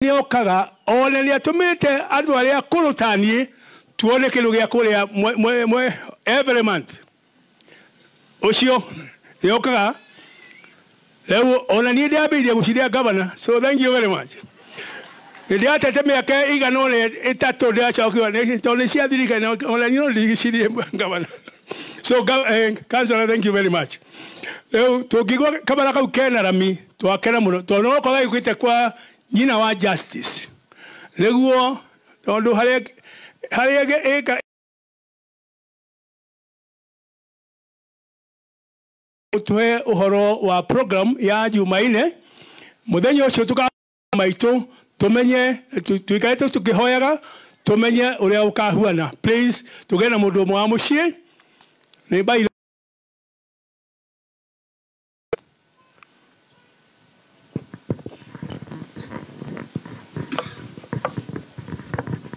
Nĩ okaga ona nĩ atũmĩte andũ arĩa akũrũ ta niĩ tuone kĩndũ gĩa kũrĩa every month. Ũcio nĩ okaga rĩu ona niĩ ndĩambĩrĩirie gũciria governor, so thank you very much. Ndĩratete mĩaka igana ũna ĩtatũ ndĩracokio tondũ nĩ ciathirikari ona niĩ no ndigicirie governor. So councillor, thank you very much. Rĩu tũngĩigua kabara kau kena rami twakena mũno tondũ no gũkorwo gĩũkĩte kwa nyina wa justice nĩguo tondũ harĩa ĩka ũtũhe ũhoro wa program ya Jumaine mũthenya ũcio tũka maitũ tũmenye tuikarĩte tũkĩhoyaga tũmenye ũrĩa ũkahuana. Please tũgĩe na mũndũ ũmwe wa mũciĩ nĩ mbairũ.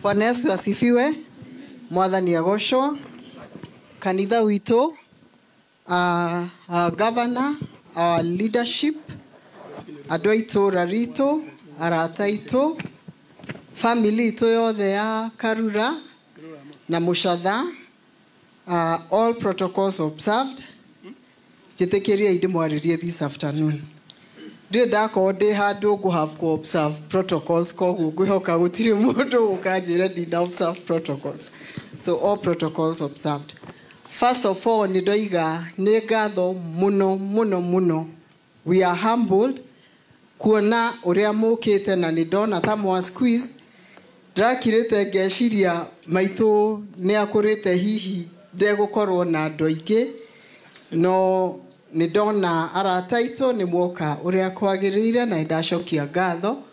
Bwana Yesu asifiwe. Mwathani agocwo. Kanitha witũ, our governor, our leadership, andũ a itũũra ritũ, arata aitũ, family itũ yothe ya Karura na Mũcatha, all protocols observed. Njĩtĩkĩriei ndĩmwarĩrie this afternoon. Ndirĩ ndakorwo ndĩ handũ ngũ have ku observe protocols, koguo ngwĩhoka gũtirĩ mũndũ ũkanjĩra ndina observe protocols. So all protocols observed. First of all, nĩ ndoiga nĩ ngatho mũno mũno mũno. We are humbled kuona ũrĩa mũkĩte na nĩ ndona ta mwa squeeze. Ndĩrakirĩte ngeciria maitũ nĩ akũrĩte hihi ndegũkorwo na andũ aingĩ, no nĩ ndona arata aitũ nĩ muoka ũrĩa kwagĩrĩire na nĩndacokia ngatho.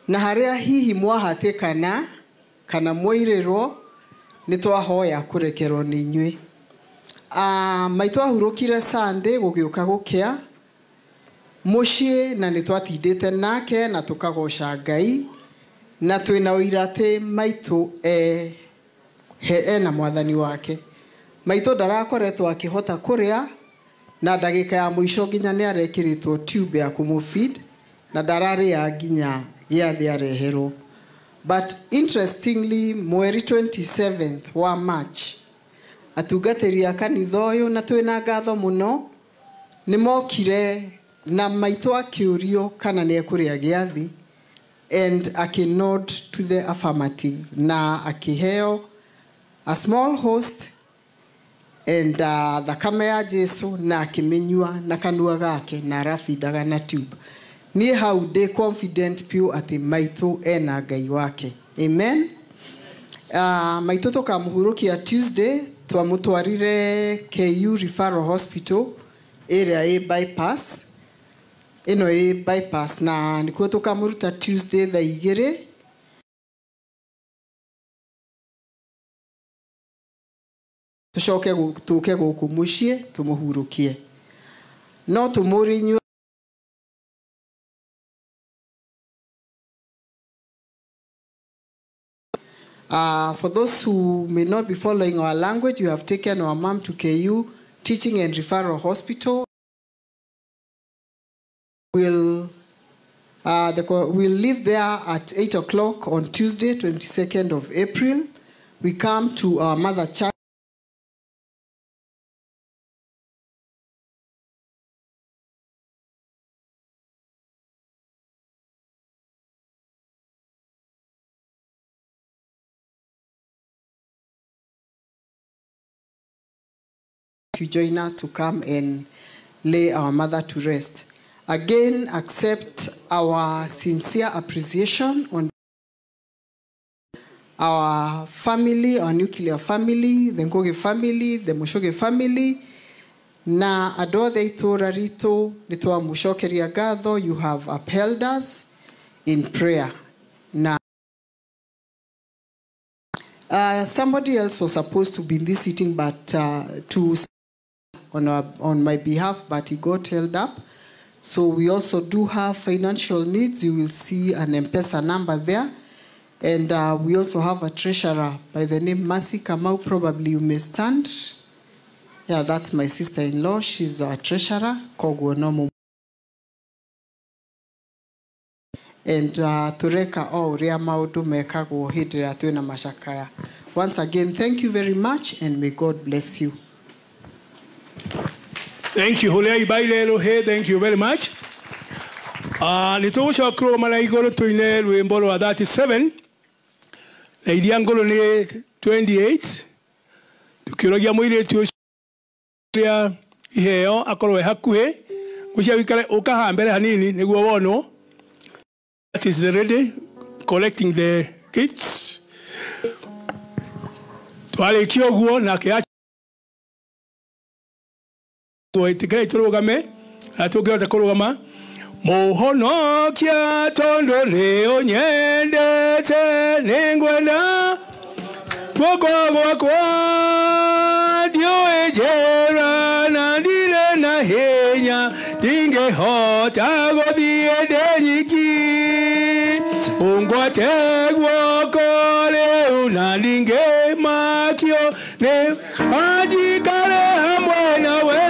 Na harĩa hihi mwahatĩkana kana mwairĩrwo nĩ twahoya kũrekerwo nĩ inyuĩ. Maitũ ahurũkire Sunday gũgĩũka gũkĩa mũciĩ na nĩ twatindĩte nake na tũkagoca Ngai na twĩna ũira atĩ maitũ ena mwathani wake. Maitũ ndarakoretwo akĩhota kũrĩa na ndagĩka ya mũico nginya nĩ arekĩrĩtwo tube ya kũmũfeed na ndararĩa nginya gĩathĩ areherwo. But interestingly, mweri 27th wa March, atungatĩri a kanitha ũyũ na twĩna ngatho mũno nĩ mokire na maitũ akĩũrio kana nĩ ekũrĩa gĩathĩ and akĩnod to the affirmative na akĩheo a small host and thakame ya Jesu na akĩmĩnyua na kanua gake na arabindaga na tube. Niĩ hau ndĩ confident piũ atĩ maitũ ena Ngai wake. Amen. Maitũ tũkamũhurũkia Tuesday, twamũtwarire KU Referral Hospital ĩrĩa ĩ bypass. Ĩno ĩ bypass na nĩkuo tũkamũruta Tuesday thaa igĩrĩ. Tũcoke tũke gũkũ mũciĩ tũmũhurũkie. No tũmũrie inyuĩ for those who may not be following our language, you have taken our mom to KU Teaching and Referral Hospital. We'll leave there at 8 o'clock on Tuesday, 22nd of April. We come to our mother church. You join us to come and lay our mother to rest. Again, accept our sincere appreciation on our family, our nuclear family, the Ngugi family, the Muchoge family. Na andũ othe itũũra ritũ nĩ twamũcokeria ngatho. You have upheld us in prayer. Na somebody else was supposed to be in this sitting, but to on my behalf, but he got held up. So we also do have financial needs. You will see an M-Pesa number there. And we also have a treasurer by the name Mercy Kamau. Probably you may stand. Yeah, that's my sister-in-law. She's our treasurer. Koguo nomo. And tũreka o ũrĩa maũndũ mekagwo hĩndĩ ĩrĩa twĩna macakaya. Once again, thank you very much and may God bless you. Thank you. Hulei Baile Rohe, thank you very much. Nĩ tũgũcoka kũrũgama na igũrũ tũine rwĩmbo rwa 37 na iria ngũrũ nĩ 28 tũkĩũragia mũirĩtu ũcio ũrĩa iheo akorwo e hakuhĩ ngũcia wikare ũkaha mbere hanini nĩguo wonwo. That is ready collecting the gifts. Twarĩkia ũguo nake ĩtĩkĩrai tũrũgame na tũngĩhota kũrũgama. Mũhonokia tondũ nĩ ũnyendete nĩngwenda guoko gwakwa ndiũĩ njĩra na ndirĩ na hinya ndingĩhota gũthiĩ ndĩ nyiki ũngwate guoko rĩu na ndingĩmakio nĩ anjikare hamwe nawe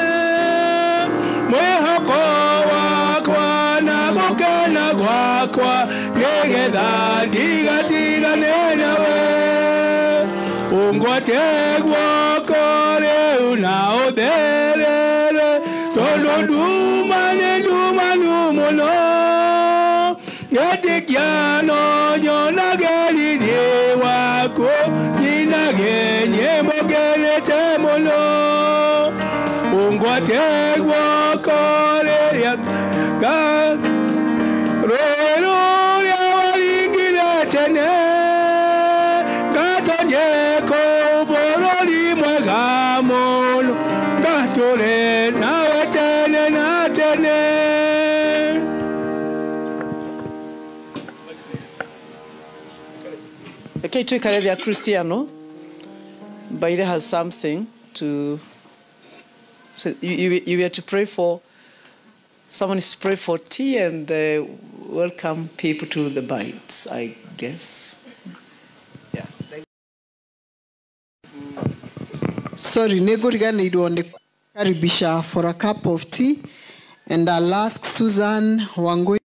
mwĩhoko wakwa na gũkena gwakwa nĩgetha ndigatigane nawe ũngwate guoko rĩu na ũtherere tondũ nduma nĩ ndumanu mũno ngetĩkia no nyonage riri waku nyinage nyĩmbo ngenete mũno ũngwate guoko rĩrĩa rũĩ rũrĩa waringire tene ngatonye kũu bũrũri mwega mũno ngatũre nawe tene na tene. Okay, tuikare thia Cristiano. Baire has something to so you were to pray for someone is to pray for tea and welcome people to the bites, I guess. Yeah. Sorry, nĩngũriganĩirwo nĩ karibisha for a cup of tea and I'll ask Susan Wangui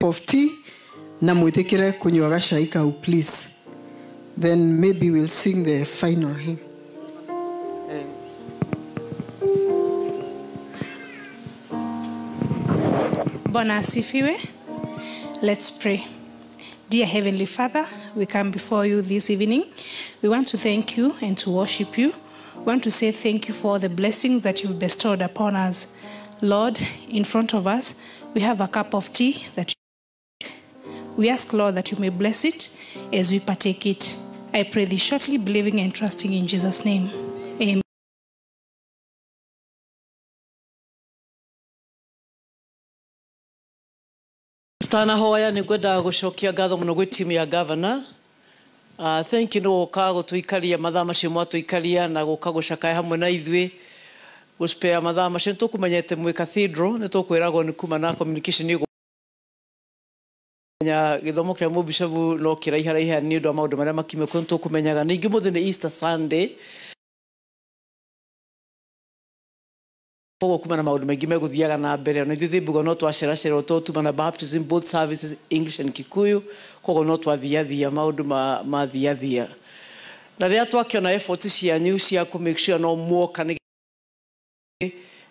of tea na mwĩtĩkĩre kũnyua gacai kau please. Then maybe we'll sing the final hymn. Bwana asifiwe. Let's pray. Dear Heavenly Father, we come before you this evening. We want to thank you and to worship you. We want to say thank you for the blessings that you've bestowed upon us. Lord, in front of us, we have a cup of tea that we ask, Lord, that you may bless it as we partake it. I pray this shortly, believing and trusting in Jesus' name. Amen. Tanahoya nĩ ngwendaga gũcokia ngatho mũno gwĩ timu ya governor. Thank you nĩ gũka gũtũikaria mathaa macio mwatũikaria na gũka gũcakaya hamwe na ithuĩ gũspare mathaa macio. Nĩ tũkũmenyete mwĩ cathedral, nĩ tũkwĩragwo nĩ kuma na communication nĩ nya gĩthomo kĩa mũbishobu no kĩraiharaiha nĩ ũndũ wa maũndũ marĩa makiumia kuo nĩ tũkũmenyaga. Ningĩ ũmũthĩ nĩ Easter Sunday, koguo kuma na maũndũ maingĩ megũthiaga na mbere. Ona ithuĩ Thimbugo no twaceracerwo tondũ tuma na baptism, both services English and Kikuyu, koguo no twathiathia maũndũ mathiathia. Na rĩrĩa twakĩona efforts cianyu cia kũ make sure no muoka nĩ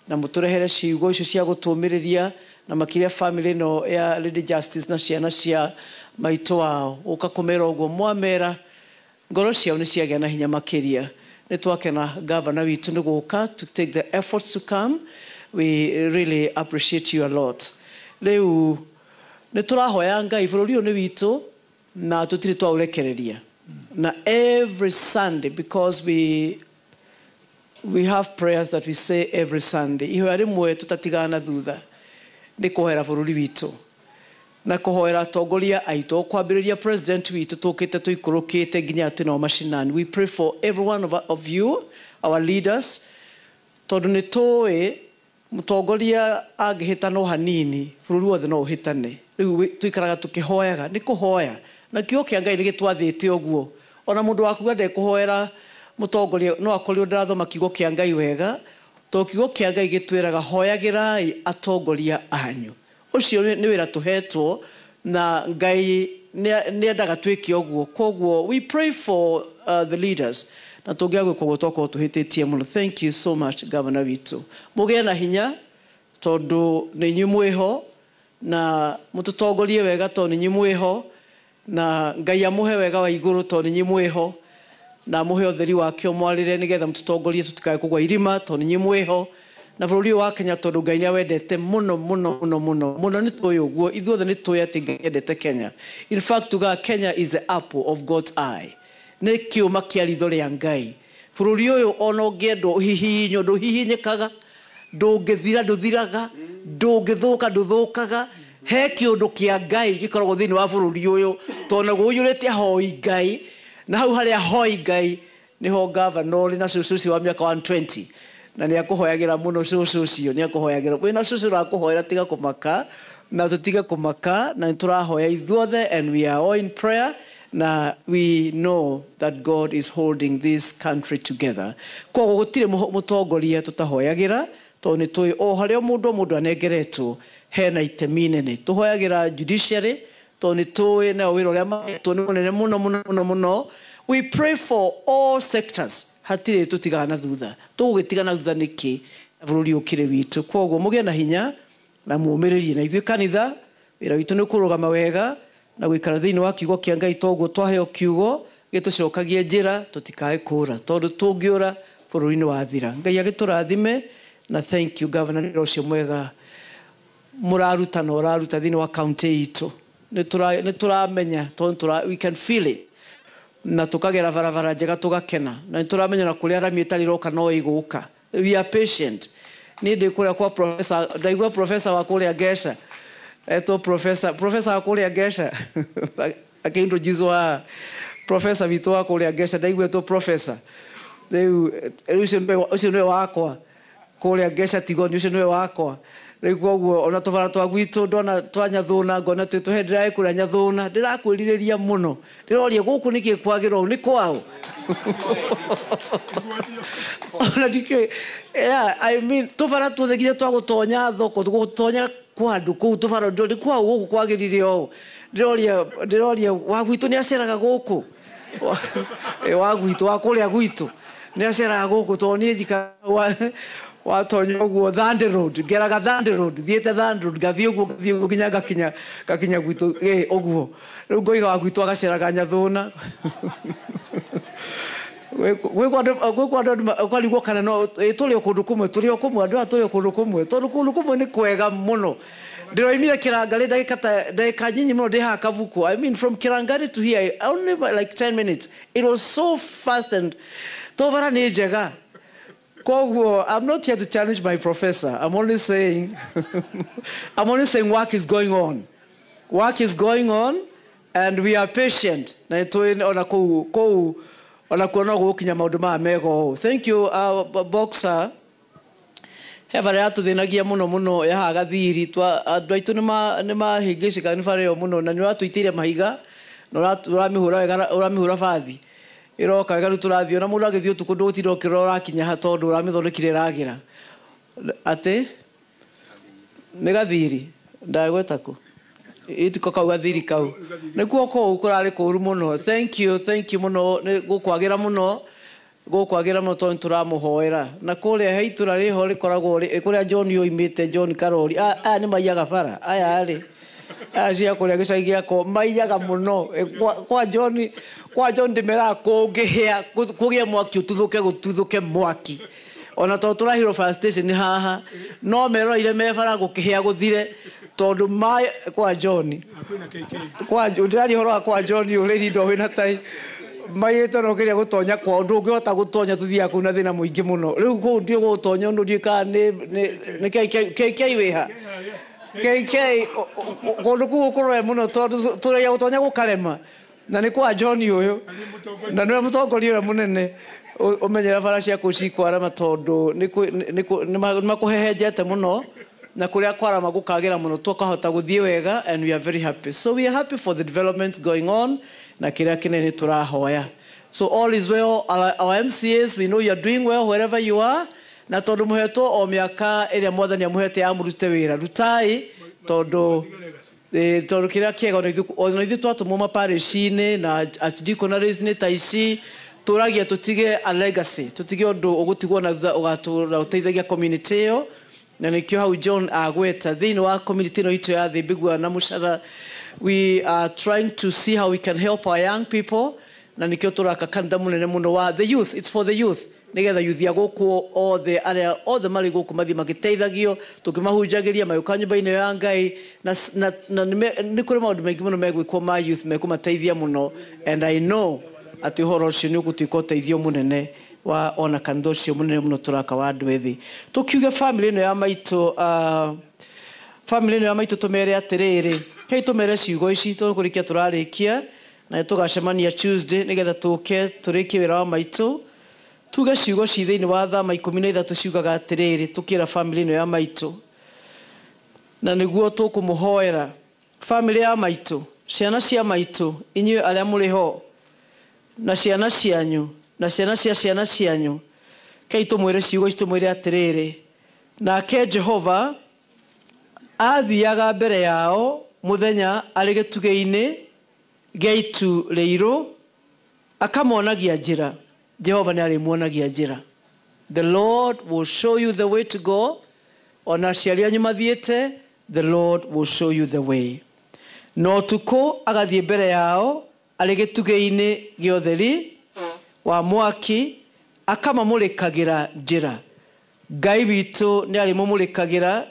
na mũtũrehere ciugo icio cia gũtũmĩrĩria na makĩria family ĩno ya Lady Justice na ciana cia maitũ wao, ũka kũmera ũguo mwamera ngoro ciao nĩ ciagĩa na hinya makĩria. Nĩ twakena governor witũ nĩ gũka to take the efforts to come. We really appreciate you a lot. Rĩu nĩ tũrahoya Ngai bũrũri ũyũ nĩ witũ na tũtirĩ twaũrekereria. Na every Sunday, because we have prayers that we say every Sunday, ihoya rĩmwe tũtatigana na thutha nĩ kũhoera bũrũri witũ na kũhoera atongoria aitũ, kwambĩrĩria president witũ tũkĩte tũikũrũkĩte nginya twĩ nao mashinani. We pray for every one of you, our leaders, tondũ nĩ tũĩ mũtongoria angĩhĩtana o hanini bũrũri wothe no ũhĩtane. Rĩu tũikaraga tũkĩhoyaga, nĩ kũhoya na kiugo kĩa Ngai nĩ gĩtwathĩte ũguo. Ona mũndũ wakuga ndekũhoera mũtongoria no akorirwo ndarathoma kiugo kĩa Ngai wega, tondũ kiugo kĩa Ngai gĩtwĩraga hoyagĩrai atongoria anyu. Ũcio nĩ wĩra tũhetwo na Ngai nĩ endaga twĩke ũguo. Koguo we pray for the leaders na tũngĩaga gwĩka ũguo twakorwo tũhĩtĩtie mũno. Thank you so much, governor witũ. Mũgĩe na hinya tondũ nĩ inyuĩ mwĩho, na mũtũtongorie wega tondũ nĩ inyuĩ mwĩho, na Ngai amũhe wega wa igũrũ tondũ nĩ inyuĩ mwĩho, na amũhe ũtheri wake ũmwarĩre nĩgetha mũtũtongorie tũtikae kũgwa irima tondũ nĩ inyuĩ mwĩho, na bũrũri ũyũ wa Kenya tondũ Ngai nĩ awendete mũno mũno mũno mũno mũno. Nĩ tũĩ ũguo ithuothe, nĩ tũĩ atĩ Ngai endete Kenya. In fact, tugaga Kenya is the apple of God's eye, nĩ kĩũma kĩa ritho rĩa Ngai. Bũrũri ũyũ ona ũngĩendwo ũhihinywo ndũhihinyĩkaga, ndũngĩthira ndũthiraga, ndũngĩthũka ndũthũkaga. He kĩũndũ kĩa Ngai gĩkoragwo thĩinĩ wa bũrũri ũyũ tondũ naguo ũiyũrĩte ahoi Ngai, na hau harĩa ahoi Ngai nĩho gavana ũrĩ na cũcũ ũcio wa mĩaka 120 na nĩ akũhoyagĩra mũno. Cũcũ ũcio nĩ akũhoyagĩra, wĩna cũcũ ũrakũhoera, tiga kũmaka na tũtige kũmaka, na nĩ tũrahoya ithuothe, and we are all in prayer, na we know that God is holding this country together. Koguo gũtirĩ mũtongoria tũtahoyagĩra tondũ nĩ tũĩ o harĩa mũndũ anengeretwo hena itemi nene. Tũhoyagĩra judiciary tondũ nĩ tũĩ nayo wĩra ũrĩa mahetwo nĩ mũnene mũno mũno mũno mũno. We pray for all sectors, hatirĩ tũtigaga na thutha. Tũgũgĩtiga na thutha nĩkĩ na bũrũri ũkĩrĩ witũ? Koguo mũgĩe na hinya na mũmĩrĩrie, na ithuĩ kanitha wĩra witũ nĩ kũrũgama wega na gũikara thĩinĩ wa kiugo kĩa Ngai, toguo twaheo kiugo gĩtũcokagie njĩra tũtikae kũũra, tondũ tũngĩũra bũrũri nĩ wathira. Ngai agĩtũrathime, na thank you, governor, nĩ wĩra ũcio mwega mũraruta na ũraruta thĩinĩ wa kaunti itũ. Nĩ tũramenya tondũ we can feel it, na tũkagera barabara njega tũgakena, na nĩ tũramenya na kũrĩa rami ĩtarĩ roka no ĩgũka. We are patient. Niĩ ndĩ kũrĩa kwa professor, ndaigua professor wa kũrĩa Ngeca etwo professor wa kũrĩa Ngeca akĩintroduce wa professor witũ wa kũrĩa Ngeca, ndaigua etwo professor. Rĩu ũcio nĩwe wakwa kũrĩa Ngeca Tigoni, ũcio nĩwe wakwa. Rĩu koguo ona tũbara twa gwitũ ndona twa Nyathũna ngona twĩ tũhe ndĩraĩ kũrĩa Nyathũna, ndĩrakwĩrirĩria mũno, ndĩroria gũkũ nĩkĩ kwagĩra ũũ, nĩ kwao ona ndikĩũĩ. Yeah, I mean, tũbara tuothe nginya twa gũtonya thoko, gũtonya kwa andũ kũu tũbara nĩ kwao gũkũ kwagĩrire ũũ. Ndĩroria wa gwitũ nĩ aceraga gũkũ, wa gwitũ wa kũrĩa gwitũ nĩ aceraga gũkũ, tondũ niĩ njikaraga watonya ũguo Thande Road, ngeraga Thande Road, thiĩte Thande Road, ngathiĩ ũguo ngathiĩ ũguo nginya ngakinya gwitũ ũguo. Rĩu ngoiga wa gwitũ agaceraga Nyathũna. Gwĩ andũ ũkarigwo kana no tũrĩ o kũndũ kũmwe, tũrĩ o kũmwe, andũ aya tũrĩ o kũndũ kũmwe, tondũ kũndũ kũmwe nĩ kwega mũno. Ndĩroimire Kĩrangarĩ ndagĩka nyinyi mũno ndĩ haha Kabuku. I mean, from Kĩrangarĩ to here only like 10 minutes. It was so fast, and tobara nĩ njega. Koguo, I'm not here to challenge my professor. I'm only saying work is going on. Work is going on, and we are patient. Na nĩtũĩ ona kũu ona kuo no gũgũkinya maũndũ maya mega ũũ. Thank you, boxer. He bara yatũthĩnagia mũno mũno ya haha Gathiri. Andũ aitũ nĩ mahĩngĩcĩkaga nĩ bara ĩyo mũno, na nĩ ũratũitĩire mahiga na ũramĩhũra wega, ũramĩhũra bathi ĩroka wega. Rĩu tũrathiĩ ona mũndũ agĩthiĩ ũtukũ ndũgũtinda ũkĩrora ũrakinya ha, tondũ ũramĩthondekire ĩragĩra. Atĩ nĩ Gathiri ndagweta kũ ĩtiko kau Gathiri kau nĩkuo kũu kũrarĩ kũru mũno. Thank you, thank you mũno, nĩ gũkwagĩra mũno, gũkwagĩra mũno tondũ nĩtũramũhoera. Na kũrĩa he itũra rĩho rĩkoragwo kũrĩa John oimĩte, John Karori, aya nĩ maiyaga bara aya rĩ, aya cia kũrĩa gĩcagi gĩakwa maiyaga mũno. Kwa John ndĩmeraga kũngĩhĩa kũgĩe mwaki ũtuthũke, gũtuthũke mwaki, ona tondũ tũrahirwo fire station haha no meroire me bara gũkĩhĩa gũthire, tondũ maĩ kwa John, kwa ndĩraria ũhoro wa kwa John ũrĩ rindo wĩna tai maiyĩte no kĩrĩa gũtonya kwao ndũngĩhota gũtonya, tũthiaga kũu na thĩna mũingĩ mũno. Rĩu kũu ndiũ gũtonya ũndũ ndiũĩ kana nĩ KK wĩha KK kũndũ kũu gũkũroe mũno, tondũ tũragia gũtonya gũkarema, na nĩ kwa John ũyũ na nĩwe mũtongoria ũrĩa mũnene. Ũmenyera bara cia kũu cikwarama tondũ nĩ makũhehenjete mũno, na kũrĩa kwarama gũkagĩra mũno, tũkahota gũthiĩ wega, and we are very happy. So we are happy for the developments going on, na kĩrĩa kĩnene tũrahoya. So all is well. Our MCAs, we know you are doing well wherever you are, na tondũ mũhetwo o mĩaka ĩrĩa mwathani amũhete amũrute wĩra, rutai Tondũ tondũ kĩrĩa kĩega ona ithuĩ twatũmwo maparish-inĩ na archdeaconaries-inĩ ta ici, tũragia tũtige a legacy, tũtige ũndũ ũgũtigwo na thutha ũgatũra ũteithagia community ĩyo. Na nĩkĩo hau John agweta thĩinĩ wa community ĩno itũ ya Thimbigua na Mũcara, we are trying to see how we can help our young people, na nĩkĩo tũraka kanitha mũnene mũno wa the youth. It's for the youth, nĩgetha youth ya gũkũ othe arĩa othe marĩ gũkũ mathiĩ magĩteithagio, tũkĩmahunjagĩria magĩũka nyũmba-inĩ ya Ngai, na nĩ kũrĩ maũndũ maingĩ mũno megwĩkwo ma youth mekũmateithia mũno, and I know atĩ ũhoro ũcio nĩ ũgũtuĩka ũteithio mũnene wa ona kanitha ũcio mũnene mũno tũraka wa andũ ethĩ. Tũkiuge family ĩno ya maitũ, family ĩno ya maitũ tũmere atĩrĩrĩ, kei tũmere ciugo ici tũkũrĩkia tũrarĩkia, na tũgacemania Tuesday nĩgetha tũke tũrĩkie wĩra wa maitũ. Tuge ciugo ci thĩinĩ wa Thama 13 ciugaga atĩrĩrĩ, tũkĩra family ĩno ya maitũ, na nĩguo tũkũmũhoera family ya maitũ, ciana cia maitũ, inyuĩ arĩa mũrĩ ho, na ciana cianyu, na ciana cia ciana cianyu, kei tũmwĩre ciugo ici, tũmwĩre atĩrĩrĩ, nake Jehova athiaga mbere yao mũthenya arĩ gĩtugĩ-inĩ gĩa itu rĩirũ, akamonagia njĩra. Jehova nĩ arĩmuonagia njĩra. The Lord will show you the way to go. Ona aciari anyu mathiĩte, the Lord will show you the way. Na ũtukũ agathiĩ mbere yao arĩ gĩtugĩ-inĩ gĩa ũtheri wa mwaki, akamamũrĩkagĩra njĩra. Ngai witũ nĩ arĩmũmũrĩkagĩra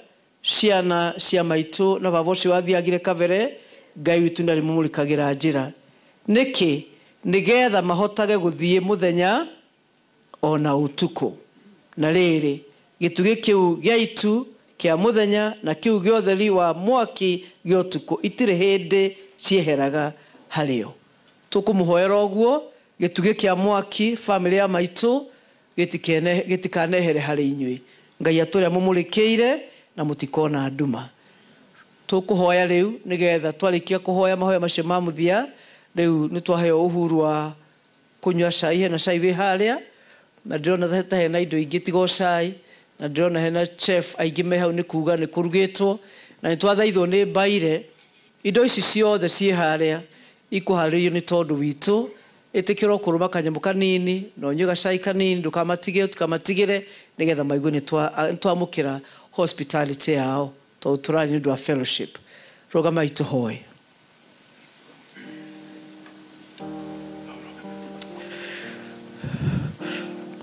ciana cia maitũ na baba ũcio wathiagire kabere, Ngai witũ nĩ arĩmũmũrĩkagĩra njĩra. Nĩkĩ? Nĩgetha mahotage gũthiĩ mũthenya ona ũtukũ. Na rĩrĩ, gĩtugĩ kĩu gĩa itu kĩa mũthenya na kĩu gĩa ũtheri wa mwaki gĩa ũtukũ itirĩ hĩndĩ cieheraga harĩo. Tũkũmũhoera ũguo, gĩtugĩ kĩa mwaki family ya maitũ gĩtikanehere harĩ inyuĩ. Ngai atũrĩa mũmũrĩkĩire na mũtikona nduma. Tũkũhoya rĩu nĩgetha twarĩkia kũhoya mahoya macio ma mũthia, rĩu nĩ twaheo uhuru wa kũnyua cai, hena cai wĩ harĩa, na ndĩrona ta hena indo ingĩ tiga o cai, na ndĩrona hena chef aingĩ me hau, nĩ kuga nĩ kũrugĩtwo, na nĩ twathaithwo nĩ mbaire. Indo ici ciothe ciĩ harĩa ikũharĩrio nĩ tondũ witũ. Ĩtĩkĩrwo kũrũma kanyamũ kanini na ũnyue gacai kanini, ndũkamatigĩre, tũkamatigĩre nĩgetha maigue nĩ twamũkĩra hospitality yao, tondũ tũraria nĩ ũndũ wa fellowship. Rũgamai tũhoe.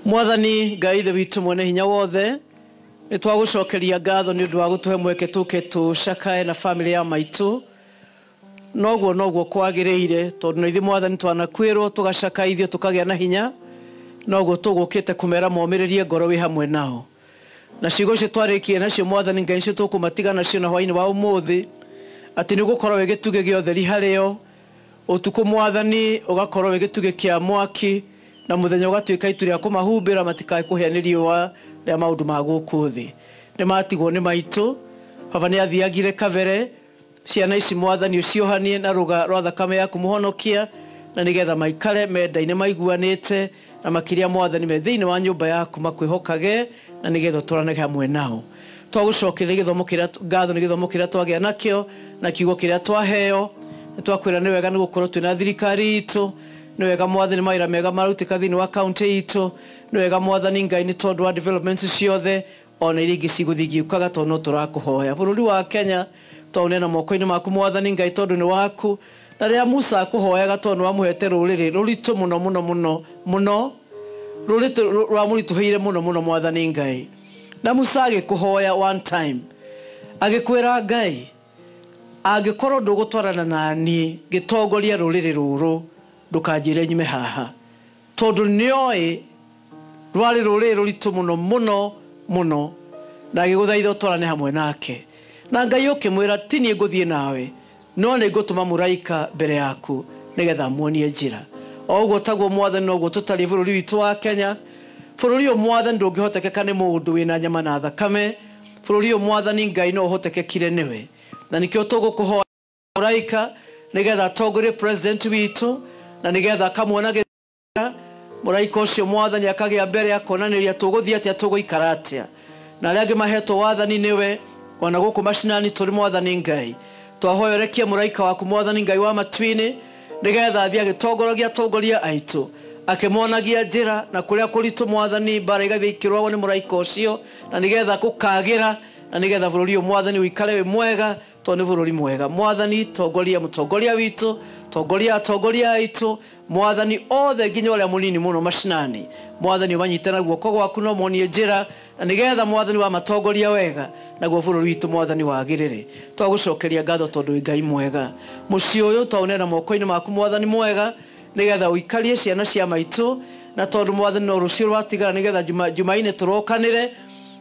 Mwathani Ngai Ithe witũ mwene hinya wothe, nĩ twagũcokeria ngatho nĩ ũndũ wa gũtũhe mweke tũke tũcakae na family ya maitũ. Noguo noguo kwagĩrĩire, tondũ na ithuĩ Mwathani twanakwĩrwo tũgacakaithio tũkagĩa na hinya, noguo tũgũkĩte kũmera momĩrĩrie ngoro wĩ hamwe nao. Na ciugo icio twarĩkie nacio Mwathani Ngai nĩcio tũkũmatiga nacio na hwaĩ-inĩ wa ũmũthĩ, atĩ nĩ ũgũkorwo wĩ gĩtugĩ gĩa ũtheri harĩo, ũtukũ Mwathani ũgakorwo wĩ gĩtugĩ kĩa mwaki, na mũthenya ũgatuĩka itu rĩa kũmahumbĩra matikae kũhĩa nĩ riũa rĩa maũndũ ma gũkũ thĩ. Nĩ matigwo nĩ maitũ, baba nĩ athiagire kabere, ciana ici Mwathani ũciohanie na rũga rwa thakame yaku mũhonokia, na nĩgetha maikare mendaine maiguanĩte, na makĩria Mwathani me thĩinĩ wa nyũmba yaku makwĩhokage, na nĩgetha ũtũranage hamwe nao. Twagũcokeria gĩthomo kĩrĩa ngatho nĩ gĩthomo kĩrĩa twagĩa nakĩo, na kiugo kĩrĩa twaheo. Nĩ twakwĩra nĩ wega nĩ gũkorwo twĩna thirikari itũ, nĩ wega Mwathani mawĩra mega marutĩka thĩinĩ wa kaũntĩ itũ, nĩ wega Mwathani Ngai nĩ tondũ wa developments ciothe ona iria ingĩ cigũthiĩ igiũkaga, tondũ no tũrakũhoya. Bũrũri wa Kenya twaũneana moko-inĩ maku Mwathani Ngai, tondũ nĩ waku. Na rĩrĩa Musa akũhoyaga, tondũ nĩ wamũhete rũrĩrĩ rũritũ mũno mũno mũno mũno, rũrĩrĩ rwamũritũhĩire mũno mũno Mwathani Ngai. Na Musa agĩkũhoya one time, agĩkwĩra Ngai, angĩkorwo ndũgũtwarana na niĩ ngĩtongoria rũrĩrĩ rũrũ, ndũkanjĩre nyume haha, tondũ nĩoĩ rwarĩ rũrĩrĩ rũritũ mũno mũno mũno, na agĩgũthaitha ũtwarane hamwe nake. Na Ngai ũkĩmwĩra, ti niĩ ngũthiĩ nawe, no nĩ ngũtũma mũraika mbere yaku nĩgetha amuonie njĩra. O ũguo taguo Mwathani, noguo tũtariĩ bũrũri witũ wa Kenya. Bũrũri ũyũ Mwathani ndũngĩhotekeka nĩ mũndũ wĩna nyama na thakame. Bũrũri ũyũ Mwathani Ngai no ũhotekekire nĩwe, na nĩkĩo tũgũkũhoya mũraika nĩgetha atongorie president witũ, na nĩgetha akamuonagĩra mũraika ũcio Mwathani akagĩa mbere akonanĩria tũgũthiĩ atĩa, tũgũikara atĩa, na arĩa angĩ mahetwo wathani nĩwe. Ona gũkũ macinani tũrĩ Mwathani Ngai. Twahoyorekia mũraika waku Mwathani Ngai wa matu-inĩ nĩgetha athiĩ agĩtongoragia atongoria aitũ akĩmonagia njĩra na kũrĩa kũritũ Mwathani mbara igathiĩ ikĩrũagwo nĩ mũraika ũcio na nĩgetha gũkagĩra na nĩgetha bũrũri ũyũ Mwathani ũikare wĩ mwega tondũ nĩ bũrũri mwega. Mwathani tongoria mũtongoria witũ, tongoria atongoria aitũ Mwathani othe nginya ũrĩa mũnini mũno macinani. Mwathani ũmanyite na guoko gwaku na ũmonie njĩra na nĩgetha Mwathani wamatongoria wega naguo bũrũri witũ Mwathani wagĩrĩre. Twagũcokeria ngatho tondũ wĩ Ngai mwega. Mũciĩ ũyũ twaũneana moko-inĩ maku Mwathani mwega nĩgetha ũikarie ciana cia maitũ na tondũ Mwathani no rũciũ rwatigara nĩgetha Jumaine tũrokanĩre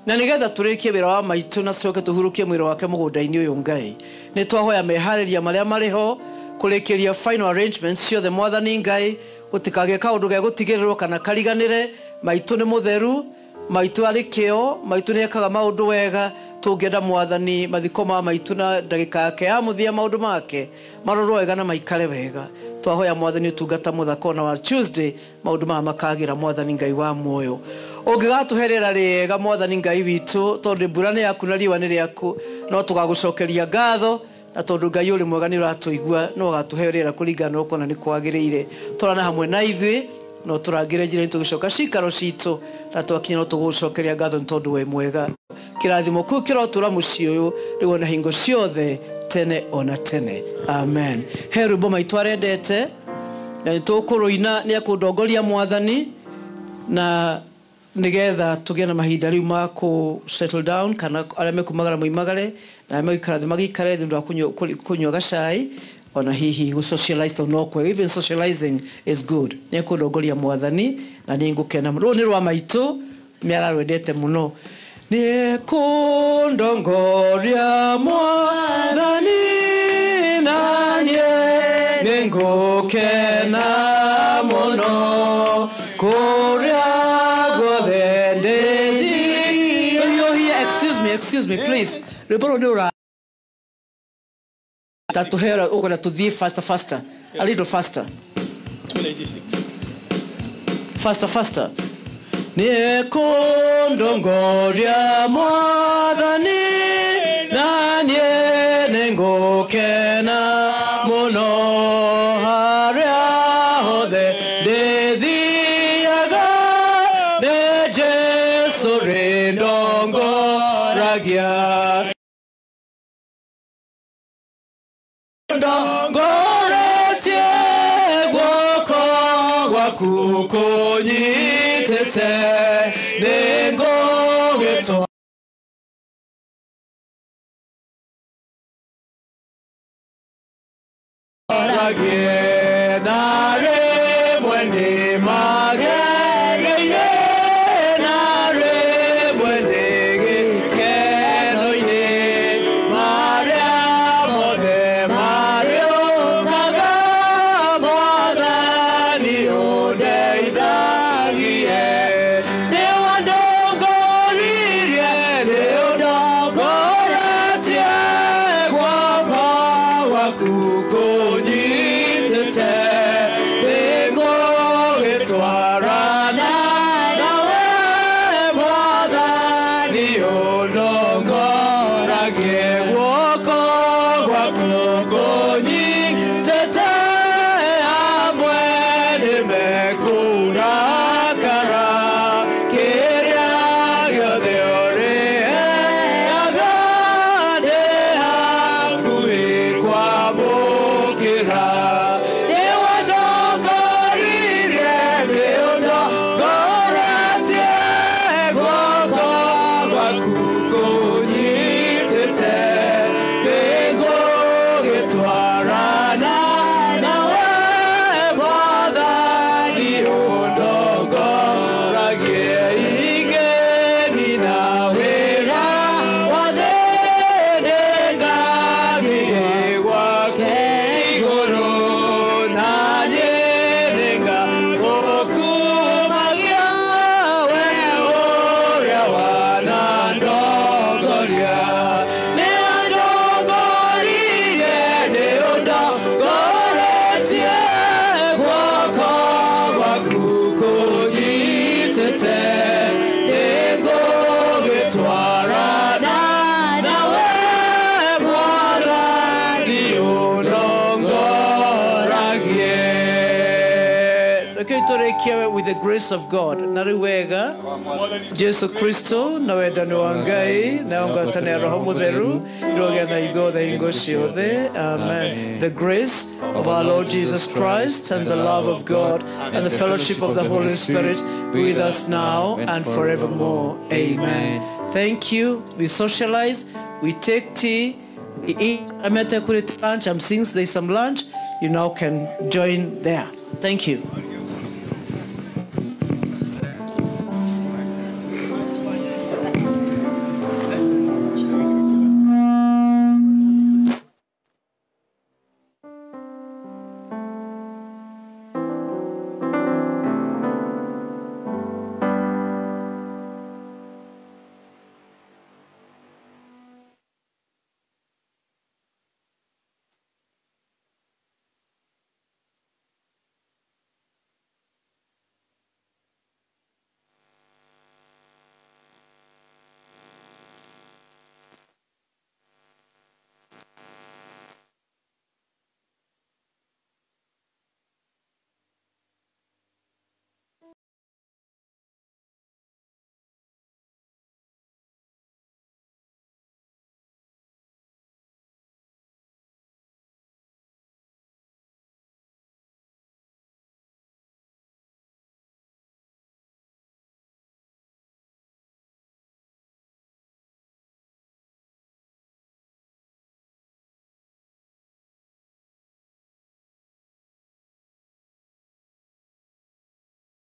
na nĩgetha tũrĩkie wĩra wa maitũ na tũcoke tũhurũkie mwĩrĩ wake mũgũnda-inĩ ũyũ Ngai. Nĩ twahoya meharĩria marĩa marĩ ho kũrĩkĩria final arrangements ciothe Mwathani Ngai gũtikagĩe kaũndũ ge gũtigĩrĩrwo kana kariganĩre. Maitũ nĩ mũtheru, maitũ arĩ kĩo, maitũ nĩ ekaga maũndũ wega. Tũngĩenda Mwathani mathiko ma maitũ na ndagĩka yake ya mũthia maũndũ make marorwo wega na maikare wega. Twahoya Mwathani ũtungata mũthaka ona wa Tuesday maũndũ maya makagĩra Mwathani Ngai wa muoyo. Ũngĩgatũherera rĩega Mwathani Ngai witũ tondũ mbura nĩ yaku na riũa nĩ rĩaku no tũgagũcokeria ngatho na tondũ Ngai ũrĩ mwega nĩ ũratũigua no ũgatũhe rĩera kũringana na ũkona nĩ kwagĩrĩire. Twarana hamwe na ithuĩ no tũrangĩre njĩra-inĩ tũgĩcoka cikaro citũ na twakinya no tũgũcokeria ngatho nĩ tondũ wĩ mwega. Kĩrathimo kĩu kĩrotũra mũciĩ ũyũ rĩu ona hingo ciothe tene ona tene. Amen. He rwĩmbo maitũ arendete na nĩ tũkũrũina nĩ ekũndongoria Mwathani na nĩgetha tũgĩe na mahinda rĩu ma kũ settle down kana arĩa mekumagara moimagare na arĩa megũikara thĩ magĩikare thĩ ũndũ wa kũnyua gacai ona hihi gũ socialize tondũ no kwega. Even socializing is good. Nĩ ekũndongoria Mwathani na nĩ ngũkena. Rũrũ nĩ rwa maitũ nĩ ararwendete mũno. Nĩ ekũndongoria Mwathani na niĩ nĩngũkena mũno kũrĩa guothe ndĩthiĩ. Tũhiũhie, excuse me please. Rwĩmbo rũrũ nĩ rũra tatũhera ũkwenda tũthiĩ faster faster, a little faster. Faster faster. Nĩ ekũndongoria Mwathani na niĩ nĩngũkena mũno harĩa hothe ndĩthiaga nĩ Jesũ rĩndongoragia. Ndongoretie guoko gwaku kũnyitĩte nĩngũgĩtwa na rĩmwe ndĩ magerio-inĩ na rĩmwe ndĩ gĩkeno-inĩ marĩa mothe marĩũkaga Mwathani ũndeithagie. Nĩ wandongoririe, nĩ ũndongoretie guoko gwaku kũnyitĩte nĩngũgĩtwarana nawe Mwathani ũndongoragie guoko gwaku kũnyitĩte amwe nĩmekũrakara kĩrĩa gĩothe ũrĩheaga ndĩ hakuhĩ kwamũkĩra. Reke tũrĩkie with the grace of God. Na rĩu wega Jesu Kristo na wendani wa Ngai na ngwatanĩro ya Roho Mũtheru irogĩa na ithuothe hingo ciothe. Amen. The grace of our Lord Jesus Christ and the love of God and the fellowship of the Holy Spirit be with us now and forevermore. Amen. Thank you. We socialize, we take tea, we eat. I'm at lunch. I'm seeing there's some lunch. You now can join there. Thank you.